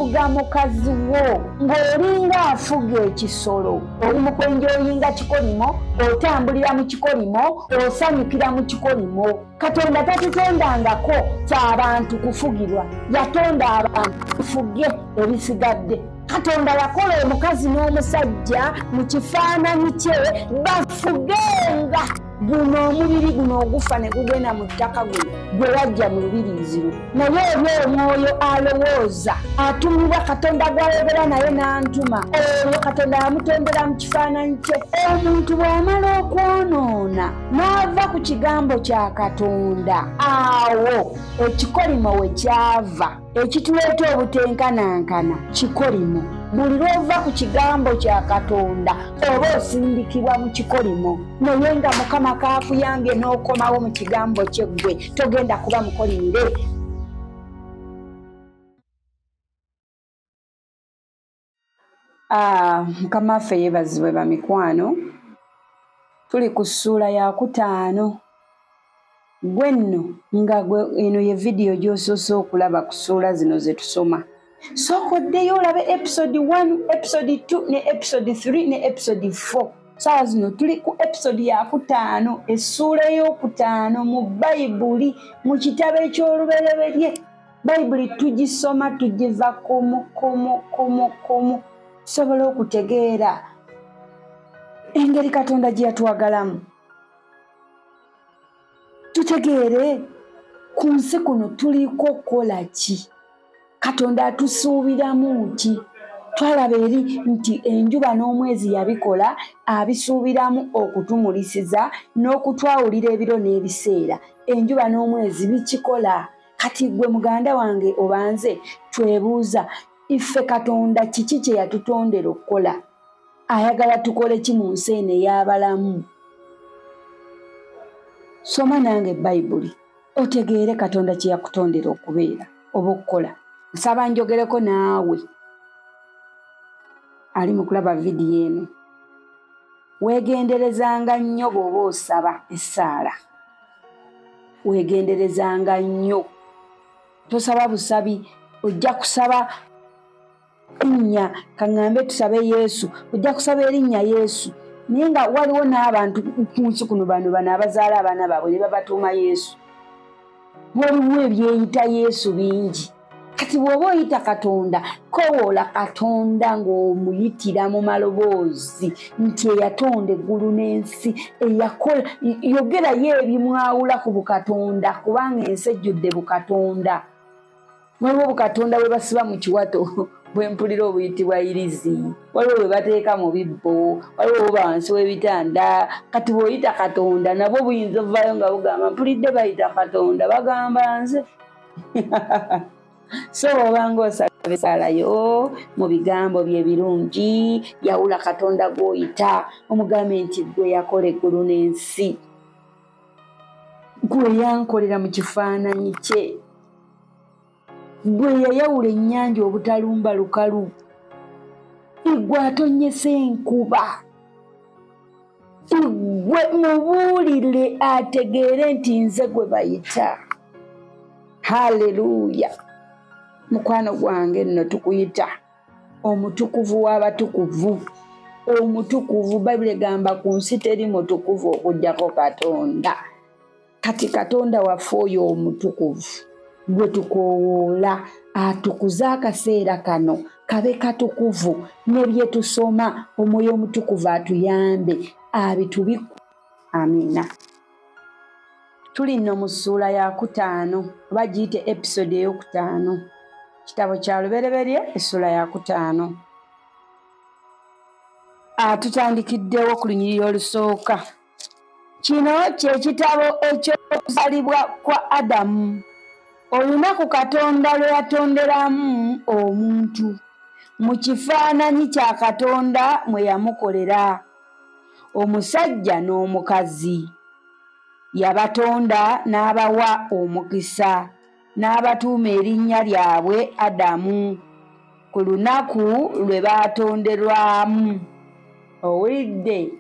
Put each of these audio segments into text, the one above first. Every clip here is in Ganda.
Ofuga mukazi wo ng'olinga afuga ekisolo. Oli mu kwenjoyinga kikolimo, otambulira mu kikolimo, osanyukira mu kikolimo. Katonda tatutondangako fe abantu kufugibwa, yatonda abantu tufuge ebisigadde. Katonda yakola omukazi n'omusajja mu kifaananyi kye bafugenga guno omubiri guno ogufa ne gugenda mu ttaka guno gwe wajja mu lubiriizi lwo. Naye oli omwoyo alowooza atumibwa Katonda gw'ayogera naye n'antuma, oyo Katonda yamutondera mu kifaananyi kye. Omuntu bw'amala okwonoona n'ava ku kigambo kya Katonda, awo ekikolimo we kyava. Ekituleeta obutenkanankana kikolimo. Buli lw'ova ku kigambo kya Katonda oba osindikibwa mu kikolimo, naye nga Mukama kaakuyambye n'okomawo mu kigambo kye, ggwe togenda kuba mukolimire. Mukama waffe yeebazibwe bamikwano. Tuli ku ssuula ya kutaano. Gwe nno nga gwe eno ye vidiyo gy'osoose okulaba ku ssuula zino ze tusoma. Sooka oddeyo olabe episode 1, episode 2 ne episode 3 ne episode 4. Saawa zino tuli ku episode ya kutaano, essuula ey'okutaano mu Bayibuli mu kitabo eky'Olubereberye. Bayibuli tugisoma tugiva kumu kumu kumu kumu tusobole okutegeera engeri Katonda gye yatwagalamu, tutegeere ku nsi kuno tuliko kukola ki, Katonda atusuubiramu ki. Twalaba eri nti enjuba n'omwezi yabikola abisuubiramu okutumulisiza n'okutwawulira ebiro n'ebiseera. Enjuba n'omwezi bikikola. Kati gwe muganda wange obanze twebuuza, iffe Katonda kiki kye yatutondera okukola? Ayagala tukole ki mu nsi eno ey'abalamu? Soma nange Bayibuli otegeere Katonda kye yakutondera okubeera oba okukola. Nsaba njogereko naawe ali mu kulaba vidiyo eno. Weegenderezanga nnyo bw'oba osaba essaala. Weegenderezanga nnyo. Tosaba busabi, ojja kusaba erinnya, kaŋŋambe tusabe Yesu, ojja kusaba erinnya Yesu. Naye nga waliwo n'abantu ku nsi kuno bano bano abazaala abaana baabwe ne babatuuma Yesu. Waliwo ebyeyita Yesu bingi. Kati bw'oba oyita Katonda, kowoola Katonda ng'omuyitira mu maloboozi nti eyatonda eggulu n'ensi, eyakola, yogerayo ebimwawula ku bukatonda, kubanga ensi ejjudde bukatonda. Waliwo obukatonda bwe basiba mu kiwato bwe mpulira obuyitibwa irizi, waliwo bwe bateeka mu bibbo, waliwo obuba wansi w'ebitanda. Kati bw'oyita Katonda nabwo buyinza ovaayo nga bugamba mpulidde bayita Katonda, bagamba nze. So bw'obanga osaba essaala yo mu bigambo bye birungi, yawula Katonda gw'oyita, omugambe nti ggwe yakola eggulu n'ensi, ggwe yankolera mu kifaananyi kye, ggwe yayawula ennyanja obutalumba lukalu, ggwe atonnyesa enkuba, ggwe mubuulire ategeere nti nze gwe bayita. Haleluya! Mukwano gwange nno tukuyita omutukuvu w'abatukuvu, omutukuvu. Bayibuli egamba ku nsi teri mutukuvu okuggyako Katonda. Kati Katonda waffe oyo omutukuvu gwe tukoowoola atukuze akaseera kano kabe katukuvu, ne bye tusoma Omwoyo Omutukuvu atuyambe abitubikku. Amiina. Tuli nno mu ssuula ya kutaano, oba giyite episode ey'okutaano, kitabo kya Lubereberye essuula ya kutaano. Tutandikiddewo ku lunyiriri olusooka. Kino kye kitabo eky'okuzaalibwa kwa Adamu, olunaku Katonda lwe yatonderamu omuntu, mu kifaananyi kya Katonda mwe yamukolera, omusajja n'omukazi. Yabatonda n'abawa omukisa, n'abatuuma erinnya lyabwe Adamu, ku lunaku lwe baatonderwamu. Owulidde?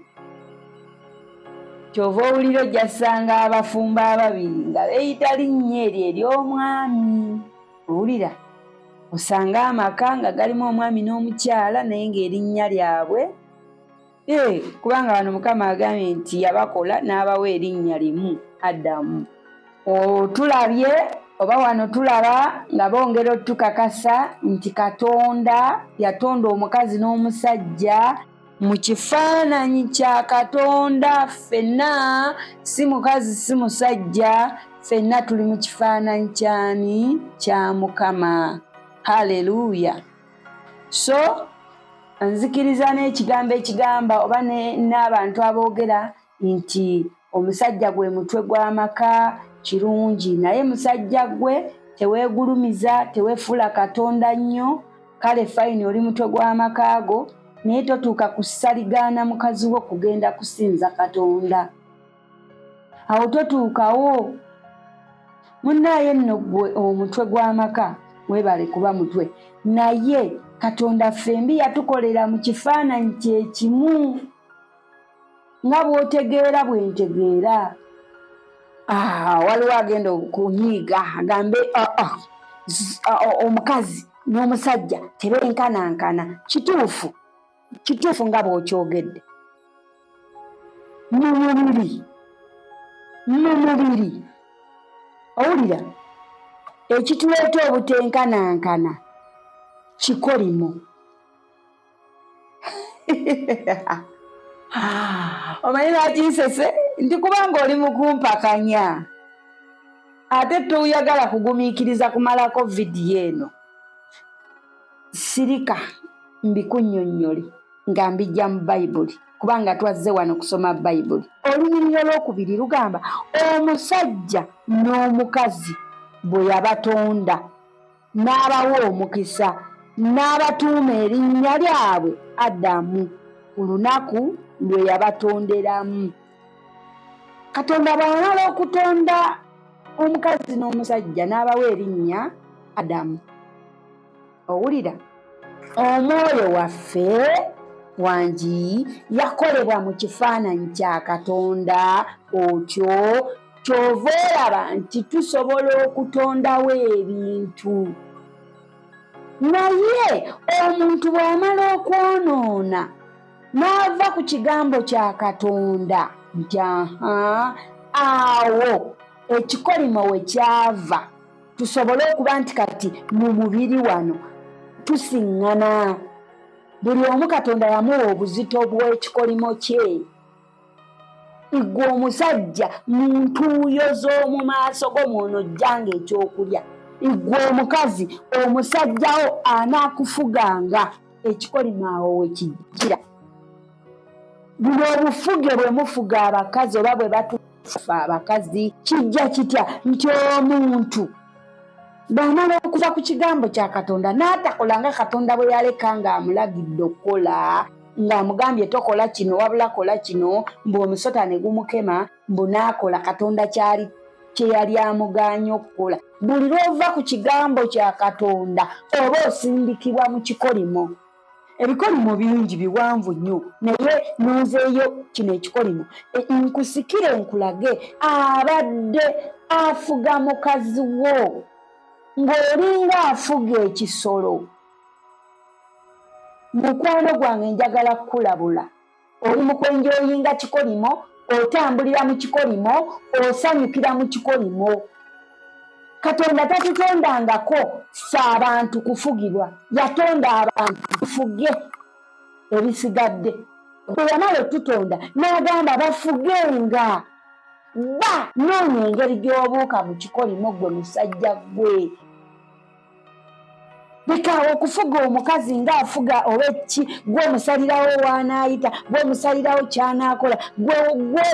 Ky'ova owulira ojja ssanga abafumbo ababiri nga beeyita linnya eryo ery'omwami. Owulira? Osanga amaka nga galimu omwami n'omukyala naye ng'erinnya lyabwe eh, kubanga wano Mukama agambye nti yabakola n'abawa erinnya limu Adamu. Otulabye oba wano tulaba nga bongera otukakasa nti Katonda yatonda omukazi n'omusajja mu kifaananyi kya Katonda. Ffenna, si mukazi si musajja, ffenna tuli mu kifaananyi kyani? Kya Mukama. Haleluya! So nzikiriza n'ekigambo ekigamba oba n'abantu aboogera nti omusajja gwe mutwe gw'amaka, kirungi, naye musajja gwe teweegulumiza, tewefuula Katonda nnyo. Kale fayini, oli mutwe gw'amaka go, naye totuuka kusaligaana mukazi wo kugenda kusinza Katonda. Awo totuukawo. Munnaaye nno ggwe omutwe gw'amaka, weebale kuba mutwe, naye Katonda ffembi yatukolera mu kifaananyi kye kimu. Nga bw'otegeera bwe ntegeera. Ah, waliwo agenda okunyiiga agambe ah, ah, omukazi n'omusajja tebenkanankana. Kituufu, kituufu nga bw'okyogedde. Mu mubiri, mu mubiri, owulira ekituleeta obutenkanankana kikolimo. Omanyi lwaki nsese? Nti kubanga oli mukumpakanya, ate toyagala kugumiikiriza kumalako vidiyo eno. Sirika mbikunnyonnyole nga mbijja mu Bayibuli, kubanga twazze wano kusoma Bayibuli. Olunyiriri olwokubiri lugamba omusajja n'omukazi bwe yabatonda n'abawa omukisa, n'abatuuma erinnya lyabwe Adamu ku lunaku lwe yabatonderamu. Katonda bw'amala okutonda omukazi n'omusajja n'abawa erinnya Adamu, owulira omwoyo waffe wangi yakolebwa mu kifaananyi kya Katonda. Otyo kyova olaba nti tusobola okutondawo ebintu, naye omuntu bw'amala okwonoona n'ava ku kigambo kya Katonda nti aha, awo ekikolimo we kyava, tusobole okuba nti kati mu mubiri wano tusiŋŋana. Buli omu Katonda yamuwa obuzito bw'ekikolimo kye. Ggwe omusajja mu ntuuyo z'omu maaso go mw'onojjanga ekyokulya, ggwe omukazi omusajjawo anaakufuganga. Ekikolimo awo we kijjira. Buno obufuge bwe mufuga abakazi oba bwe batufa abakazi, kijja kitya nti omuntu bw'amala okuva ku kigambo kya Katonda n'atakola nga Katonda bwe yaleka ng'amulagidde okukola, ng'amugambye tokola kino wabula kola kino, mbu omusota ne gumukema, mbu n'akola Katonda kyali kye yali amugaanye okukola. Buli lw'ova ku kigambo kya Katonda oba osindikibwa mu kikolimo. Ebikolimo bingi biwanvu nnyo, naye nonzeeyo kino ekikolimo e, nkusikire nkulage abadde afuga mukazi wo ng'olinga afuga ekisolo. Mukwano gwange, njagala kukulabula, oli mu kwenjoyinga kikolimo, otambulira mu kikolimo, osanyukira mu kikolimo. Katonda tatutondangako ffe abantu kufugibwa, yatonda abantu tufuge ebisigadde. Bwe yamala otutonda n'agamba bafugenga. Ba noonya engeri gy'obuuka mu kikolimo ggwe musajja ggwe. Leka okufuga omukazi ng'afuga oba eki, gwe omusalirawo w'anaayita, gwe omusalirawo ky'anaakola, gwe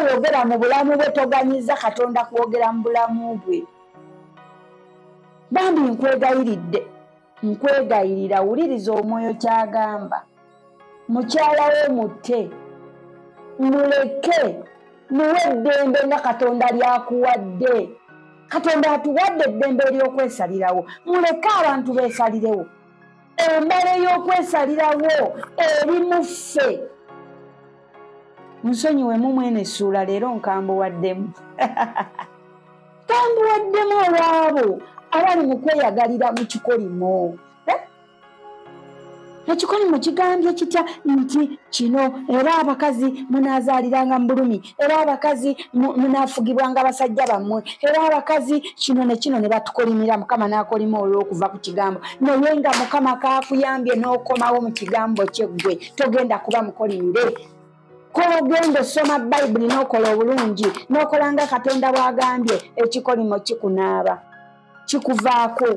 oyogera mu bulamu bwe, toganyiza Katonda kwogera mu bulamu bwe. Bambi nkwegayiridde, nkwegayirira, wuliriza omwoyo ky'agamba. Mukyala wo mutte, muleke, muwe eddembe nga Katonda lyakuwadde. Katonda atuwadde eddembe ery'okwesalirawo, muleke abantu beesalirewo. Emmere y'okwesalirawo eri mu ffe. Nsonyiwemu mwene essuula leero nkambuwaddemu. Nkambuwaddemu olw'abo abali mu kweyagalira mu kikolimo. Ekikolimo kigambye kitya nti kino era abakazi munaazaaliranga mu bulumi, era abakazi munaafugibwanga basajja bammwe, era abakazi kino ne kino, ne batukolimira. Mukama n'akolima olw'okuva ku kigambo. Naye nga Mukama kaakuyambye n'okomawo mu kigambo kye, ggwe togenda kuba mukolimire. Kogenda osoma Bayibuli n'okola obulungi n'okola nga Katonda bw'agambye, ekikolimo kikunaaba, kikuvaako,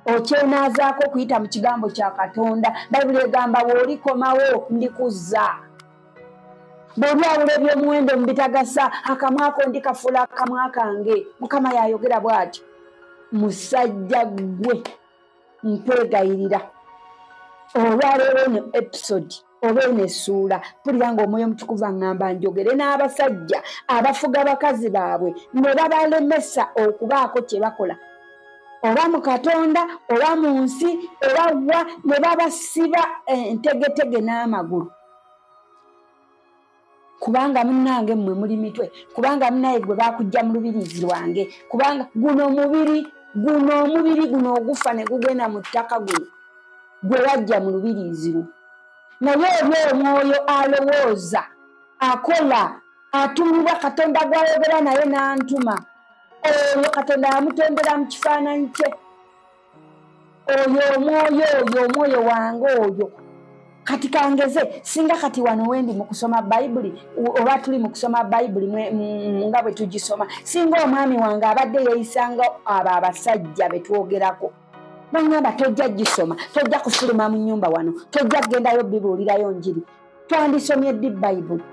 okyenaazaako okuyita mu kigambo kya Katonda. Bayibuli egamba, bw'olikomawo ndikuzza, bw'olyawula eby'omuwendo mu bitagasa, akamwako ndikafuula akamwa kange. Mukama yayogera bw'atyo. Musajja ggwe, nkwegayirira olwaleero eno episode oba eno essuula, mpulira nga Omwoyo Omutukuvu aŋŋamba njogere n'abasajja abafuga bakazi baabwe ne babalemesa okubaako kye bakola, oba mu Katonda oba mu nsi oba wa, ne babasiba entegetege n'amagulu. Kubanga munnange mmwe muli mitwe, kubanga munnaye gwe bakujja mu lubiriizi lwange, kubanga guno mubiri, guno omubiri guno ogufa ne gugenda mu ttaka, guno gwe wajja mu lubiriizi lwo. Naye oli omwoyo alowooza, akola, atumibwa Katonda gw'ayogera naye n'antuma, oyo Katonda yamutondera mu kifaananyi kye. Oyo omwoyo, oyo omwoyo wange oyo. Kati kangeze, singa kati wano wendi mu kusoma Bayibuli, oba tuli mu kusoma Bayibuli nga bwe tugisoma, singa omwami wange abadde yeeyisanga abo abasajja be twogerako, bangamba, "Tojja gisoma, tojja kufuluma mu nnyumba wano, tojja kugendayo bibuulirayo njiri," twandisomye ddi Bayibuli?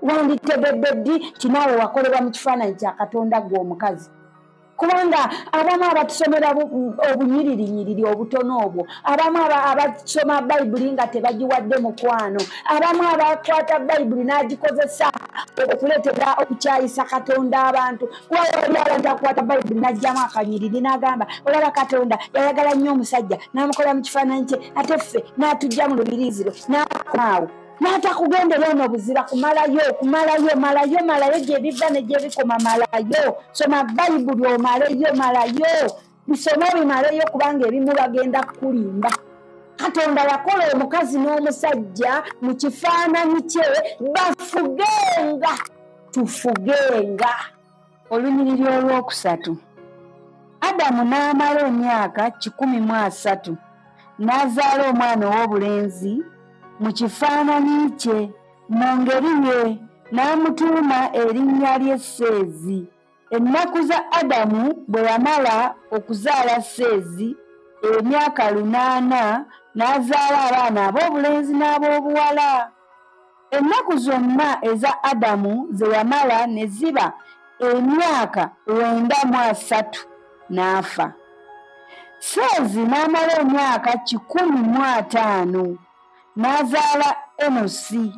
Wanditegedde ddi nti naawe wakolebwa mu kifaananyi kya Katonda, gwe omukazi? Kubanga abamu abatusomera obunyiririnyiriri obutono obwo, abamu abasoma Bayibuli nga tebagiwadde mukwano, abamu abakwata Bayibuli n'agikozesa okuleetera okukyayisa Katonda abantu. Kuba wali abantu akwata Bayibuli n'ajjamu akanyiriri n'agamba, "Olaba Katonda yayagala nnyo omusajja n'amukola mu kifaananyi kye, ate ffe n'atujja mu lubiriizi lwe," n'akomaawo n'atakugendera. Ono buzira kumalayo, kumalayo, malayo, malayo gye biva ne gye bikoma. Malayo, soma Bayibuli omaleyo, malayo, bisome obimaleyo, kubanga ebimu bagenda kukulimba. Katonda yakola omukazi n'omusajja mu kifaananyi kye, bafugenga, tufugenga. Olunyiriri olwokusatu. Adamu n'amala emyaka 130, n'azaala omwana ow'obulenzi mu kifaananyi kye, mu ngeri ye, n'amutuuma erinnya lye Seezi. Ennaku za Adamu bwe yamala okuzaala Seezi emyaka 800, n'azaala abaana ab'obulenzi n'ab'obuwala. Ennaku zonna eza Adamu ze yamala ne ziba emyaka 930, n'afa. Seezi n'amala emyaka 150, n'azaala Enosi.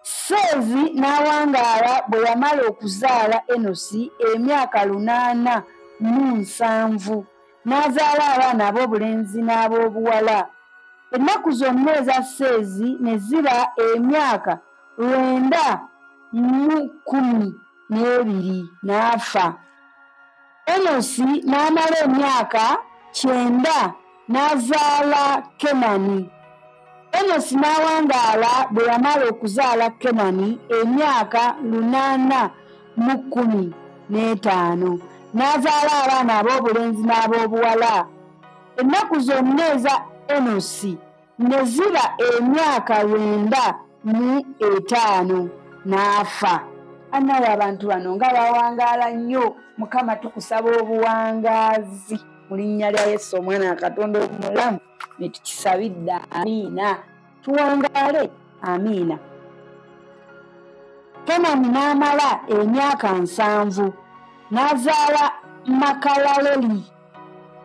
Seezi n'awangaala bwe yamala okuzaala Enosi emyaka 870, n'azaala abaana ab'obulenzi n'ab'obuwala. Ennaku zonna eza Seezi ne ziba emyaka 912, n'afa. Enosi n'amala emyaka 90, n'azaala Kenani. Enosi n'awangaala bwe yamala okuzaala Kenani emyaka 815, n'azaala abaana ab'obulenzi n'ab'obuwala. Ennaku zonna eza Enosi ne ziba emyaka 95, n'afa. Annaye abantu bano nga bawangaala nnyo! Mukama, tukusaba obuwangaazi mu linnya lya Yesu, omwana wa Katonda omulamu, ne tukisabidde. Amiina. Tuwangaale. Amiina. Kenani n'amala emyaka 70, n'azaala Makalaleli.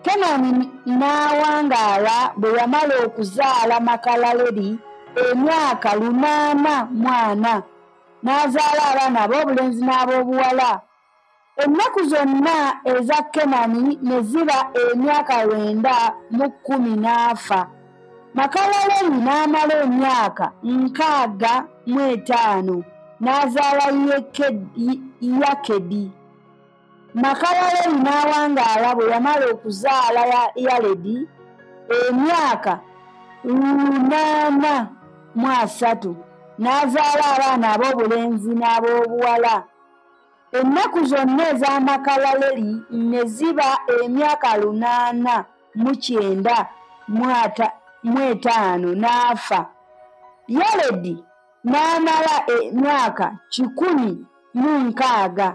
Kenani n'awangaala bwe yamala okuzaala Makalaleli emyaka 840, n'azaala abaana ab'obulenzi n'ab'obuwala. Ennaku zonna eza Kenani ne ziba emyaka 910, n'afa. Makalaleli n'amala emyaka 65, n'azaala Yakedi. Makalaleli n'awangaala bwe yamala okuzaala Yaledi emyaka 830, n'azaala abaana ab'obulenzi n'ab'obuwala. Ennaku zonna eza Makalaleri ne ziba emyaka 895, n'afa. Yaredi n'amala emyaka 162,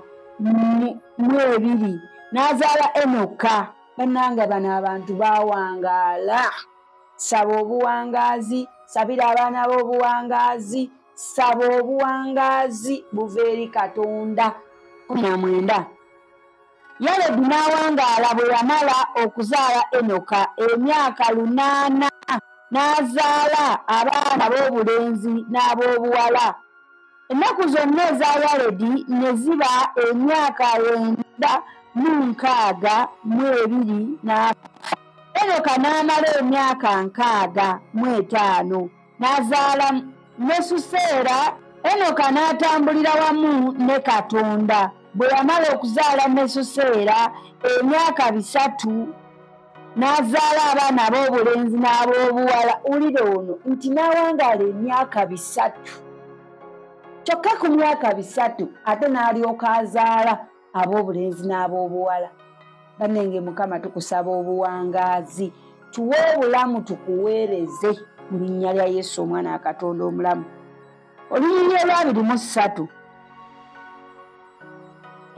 n'azaala Enoka. Bannange, bano abantu baawangaala. Saba obuwangaazi, sabira abaana b'obuwangaazi, saba obuwangaazi buva eri Katonda. 19. Yaredi n'awangaala bwe yamala okuzaala Enoka emyaka 800, n'azaala abaana b'obulenzi n'ab'obuwala. Ennaku zonna eza Yaredi ne ziba emyaka 962, n'afa. Enoka n'amala emyaka 65, n'azaala Mesuseera. Enoka n'atambulira wamu ne Katonda. Bwe yamala okuzaala Mesuseera emyaka 300, n'azaala abaana ab'obulenzi n'ab'obuwala. Wulira ono nti n'awangaala emyaka 300, kyokka ku myaka 300 ate n'alyoka azaala ab'obulenzi n'ab'obuwala. Bannange, Mukama, tukusaba obuwangaazi, tuwe obulamu tukuweereze mu linnya lya Yesu, omwana wa Katonda omulamu. Olunyiriri olwa 23.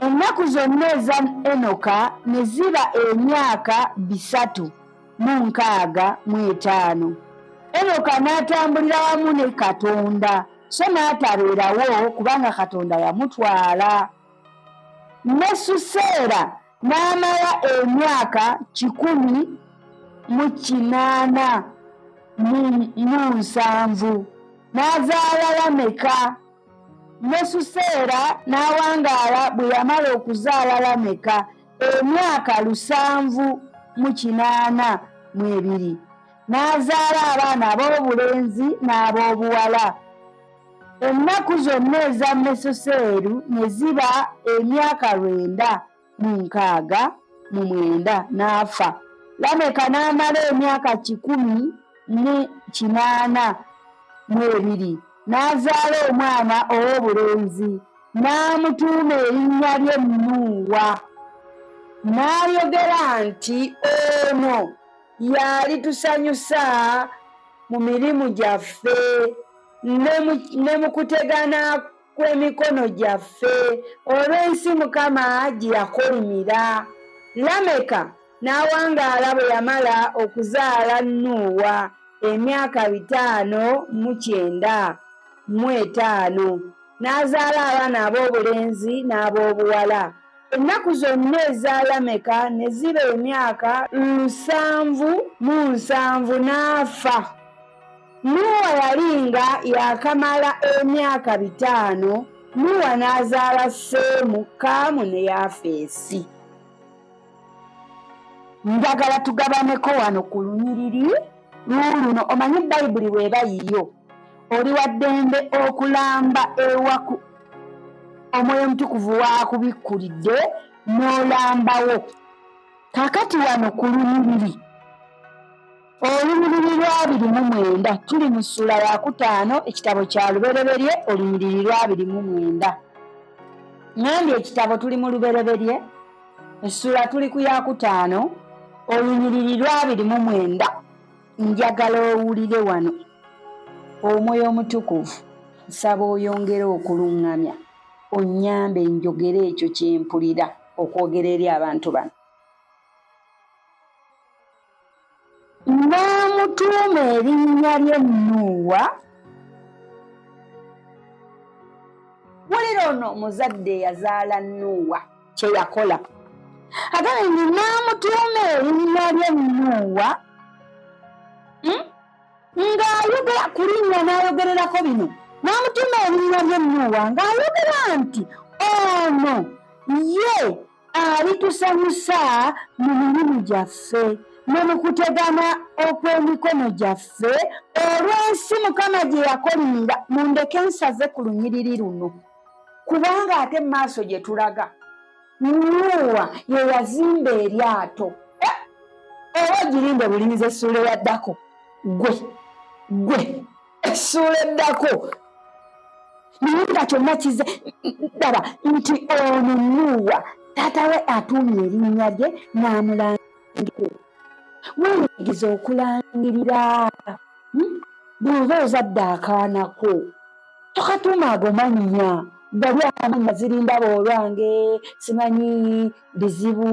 Ennaku zonna eza Enoka ne ziba emyaka 365. Enoka n'atambulira wamu ne Katonda, so n'atabeerawo, kubanga Katonda yamutwala. Mesuseera n'amala emyaka 187, n'azaala Lameka. Mesuseera n'awangaala bwe yamala okuzaala Lameka emyaka 782, n'azaala abaana ab'obulenzi n'ab'obuwala. Ennaku zonna eza Mesuseeru ne ziba emyaka 969, n'afa. Lameka n'amala emyaka 182, n'azaala omwana ow'obulenzi, n'amutuuma erinnya lye Nuuwa. N'ayogera nti, "Ono y'alitusanyusa mu mirimu gyaffe ne mu kutegana kw'emikono gyaffe, olw'ensi Mukama gye yakolimira." Lameka n'awangaala bwe yamala okuzaala Nuuwa emyaka 595, n'azaala abaana ab'obulenzi n'ab'obuwala. Ennaku zonna eza Lameka ne ziba emyaka 770, n'afa. Nuuwa yali nga yaakamala emyaka 500, Nuuwa n'azaala Seemu, Kaamu ne Yafeesi. Njagala tugabaneko wano ku lunyiriri luuluno. Omanyi Bayibuli bw'eba yiyo, oli wa ddembe okulamba ewaku Omwoyo Omutukuvu waakubikkulidde n'olambawo. Kaakati wano ku lunyiriri, olunyiriri lwa 29, tuli mu ssuula yakutaano, ekitabo kya Lubereberye, olunyiriri lwa 29. Ŋambye ekitabo, tuli mu Lubereberye, essuula tuli ku yakutaano, olunyiriri lwa 29. Njagala owulire wano. Omwoyo Omutukuvu, nsaba oyongere okuluŋŋamya, onnyambe njogere ekyo kyempulira okwogera eri abantu bano. N'amutuuma erinnya lye Nuuwa. Wulira ono omuzadde eyazaala Nuuwa kye yakola. Agambye nti n'amutuuma erinnya lye Nuuwa, Ng'ayogera ku linnya n'ayogererako bino, n'amutuuma erinnya lye Nuuwa ng'ayogera nti, "Ono ye alitusanyusa mu mirimu gyaffe ne mu kutegana okw'emikono gyaffe, olw'ensi Mukama gye yakolimira." Mundeke nsaze ku lunyiriri luno, kubanga ate mu maaso gye tulaga, Nuuwa ye yazimba eryato. Oba ogirinde bulinzi essuula eyaddako. Gwe Gwe essuula eddako naye nga kyonna kize ddaba nti ono Nuuwa taata we atuumye erinnya lye n'amulangirako. Weeyigiza okulangirira hmm? Bw'oba ozadde akaana ko tokatuuma ago mannya gali amannya zirindaba olwange simanyi bizibu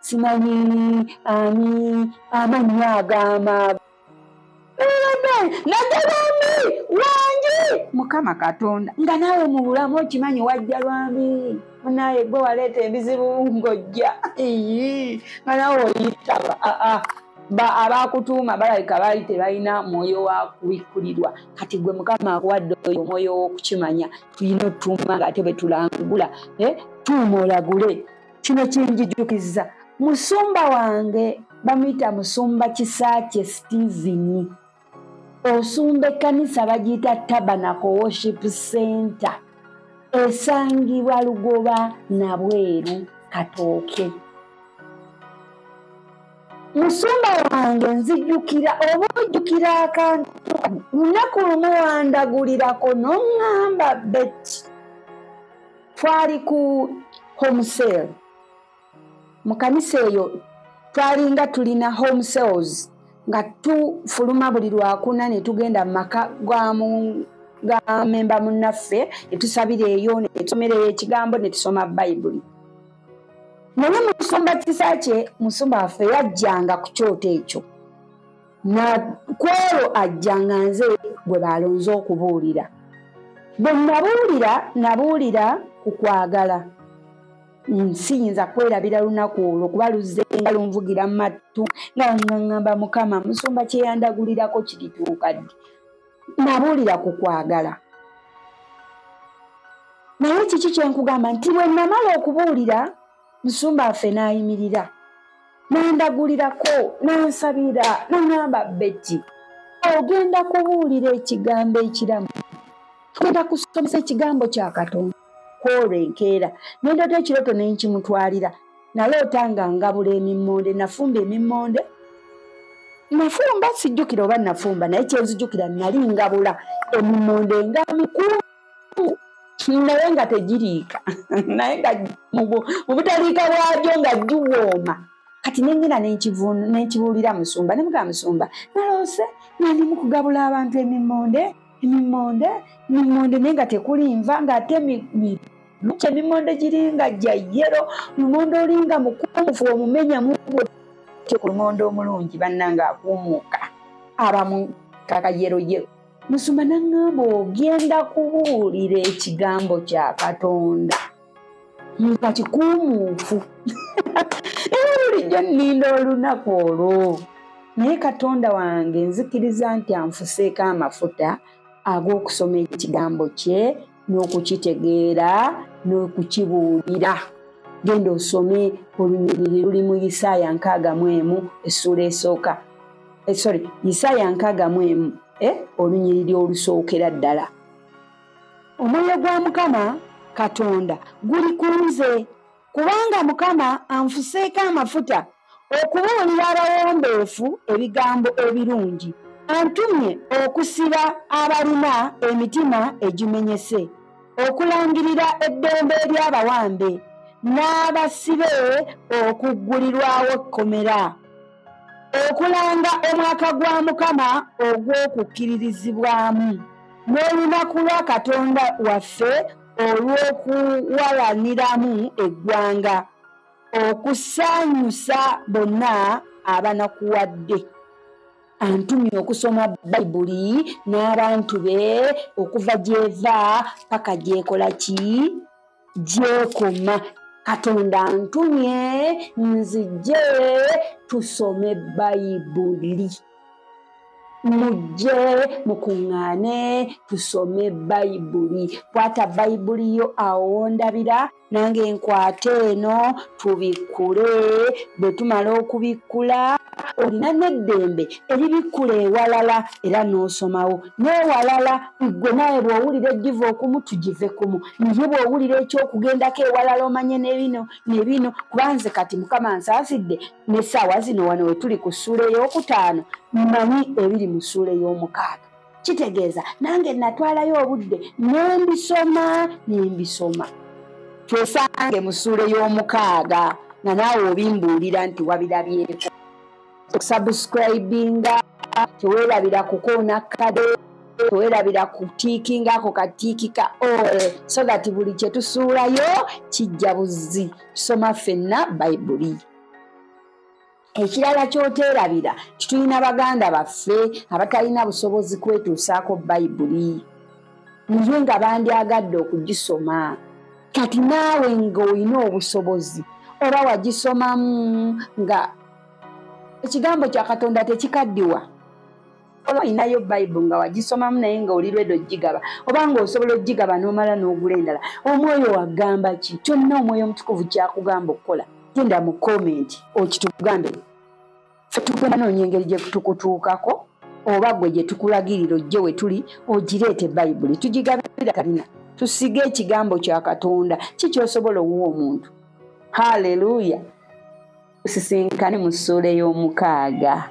simanyi ani amannya agama nagalwambi wangi mukama katonda nga naawe mu bulamu okimanyi wajja lwambi munaye gwe waleeta ebizibu ng'ojja nga naawe oyitaba aa abakutuuma balabika baali tebalina mwoyo wa kubikkulirwa kati gwe mukama akuwadde oyo omwoyo w'okukimanya tulina otuuma nga ate bwe tulangula eh, tuuma olagule kino kinjijukizza musumba wange bamuyita musumba kisaakye stephen osumba ekkanisa bagiyita tabanako worship center esangibwa lugoba nabweru katooke Musumba wange nzijukira oba ojjukira akantu lunaku lumu wandagulirako noŋŋamba Betty twali ku home sale mu kanisa eyo twalinga tulina home sales nga tufuluma buli lwakuna ne tugenda mu maka ga memba munnaffe ne tusabira eyo ne tusomera eyo ekigambo ne tusoma bayibuli naye musumba kisakye musumba waffe yajjanga ku kyoto ekyo nakwolwo ajjanga nze gwe balonze okubuulira bwe nabuulira nabuulira ku kwagala siyinza kwerabira lunaku olwo kuba luzzenga lunvugira mu mattu nga ngamba mukama musumba kyeyandagulirako kirituuka ddi nabuulira ku kwagala naye kiki kyenkugamba nti bwe namala okubuulira musumba waffe n'ayimirira nandagulirako nansabira nangamba Betty ogenda kubuulira ekigambo ekiramu ogenda kusomesa ekigambo kya katonda kwolwo enkeera nendota ekiroto nenkimutwalira naloota nga ngabula emimmonde nafumba emimmonde nafumba sijjukira oba nafumba naye kyenzijukira nali ngabula emimmonde nga mikulu naye nga tegiriika naye nga mu butaliika bwagyo nga giwooma kati nengenda nenkibuulira musumba nemugaa musumba naloose nga ndi mukugabula abantu emimmonde emimmonde emimmonde naye nga tekuli nva ng'ate Lwaki emimonde giringa gya yero lumonde olinga mukuumufu omumenya mubwotyo ku lumonde omulungi bannange akuumuuka aba mu kakayeroyero musumba naŋŋamba ogenda kubuulira ekigambo kya katonda nga kikuumuufu era bulijjo nninda olunaku olwo naye katonda wange nzikiriza nti anfuseeko amafuta ag'okusoma ekigambo kye n'okukitegeera n'okukibuulira genda osome olunyiriri luli mu isaaya 61 essuula esooka eh, sorry isaaya 61 eh, olunyiriri olusookera ddala omwoyo gwa mukama katonda guli ku nze Kubanga Mukama anfuseeko amafuta okubuulira abawombeefu ebigambo ebirungi, antumye okusiba abalina emitima egimenyese, okulangirira eddembe eri abawambe, n'abasibe okuggulirwawo ekkomera, okulanga omwaka gwa Mukama ogw'okukkiririzibwamu, n'olunaku lwa Katonda waffe olw'okuwalaniramu eggwanga, okusanyusa bonna abanakuwadde. Antumye okusoma Bayibuli n'abantu be okuva gy'eva paka gy'ekola ki? Gy'ekoma. Katonda antumye nzije tusome Bayibuli. Mujje mukuŋŋaane tusome Bayibuli. Kwata Bayibuli yo awo w'ondabira, nange nkwate eno, tubikkule. Bwe tumala okubikkula, olina n'eddembe eribikkula ewalala era n'osomawo n'ewalala. Ggwe naawe bw'owulira ejjiva okumu, tugive kumu. Naye bw'owulira eky'okugendako ewalala omanye ne bino ne bino, kuba nze kati Mukama ansaasidde, N'essaawa zino wano we tuli ku ssuula ey'okutaano, mmanyi ebiri mu ssuula ey'omukaaga. Kitegeeza nange natwalayo obudde nembisoma nembisoma. Twesange mu ssuula ey'omukaaga nga naawe obimbuulira nti wabirabyeko. Okusubscribinga, teweerabira kukoona kade, teweerabira kutiikinga ako katiiki ka all so that buli kye tusuulayo kijja buzzi. Tusoma ffenna Bayibuli. Ekirala ky'oteerabira nti tulina baganda baffe abatalina busobozi kwetuusaako Bayibuli naye nga bandyagadde okugisoma. Kati naawe ng'olina obusobozi oba wagisomamu nga ekigambo kya Katonda tekikaddiwa, oba olinayo Bayibuli nga wagisomamu naye nga oli ready ogigaba, oba ng'osobola ogigaba n'omala n'ogula endala, omwoyo wagamba ki? Kyonna omwoyo omutukuvu kyakugamba okukola, genda mu comment okitugambe. Ffe tugenda noonya engeri gye tukutuukako oba gwe gye tukulagirira ojje we tuli ogireete Bayibuli tugigabira talina. Tusige ekigambo kya Katonda. Ki ky'osobola owuwa omuntu? Haleluya! Tusisinkane mu ssuula ey'omukaaga.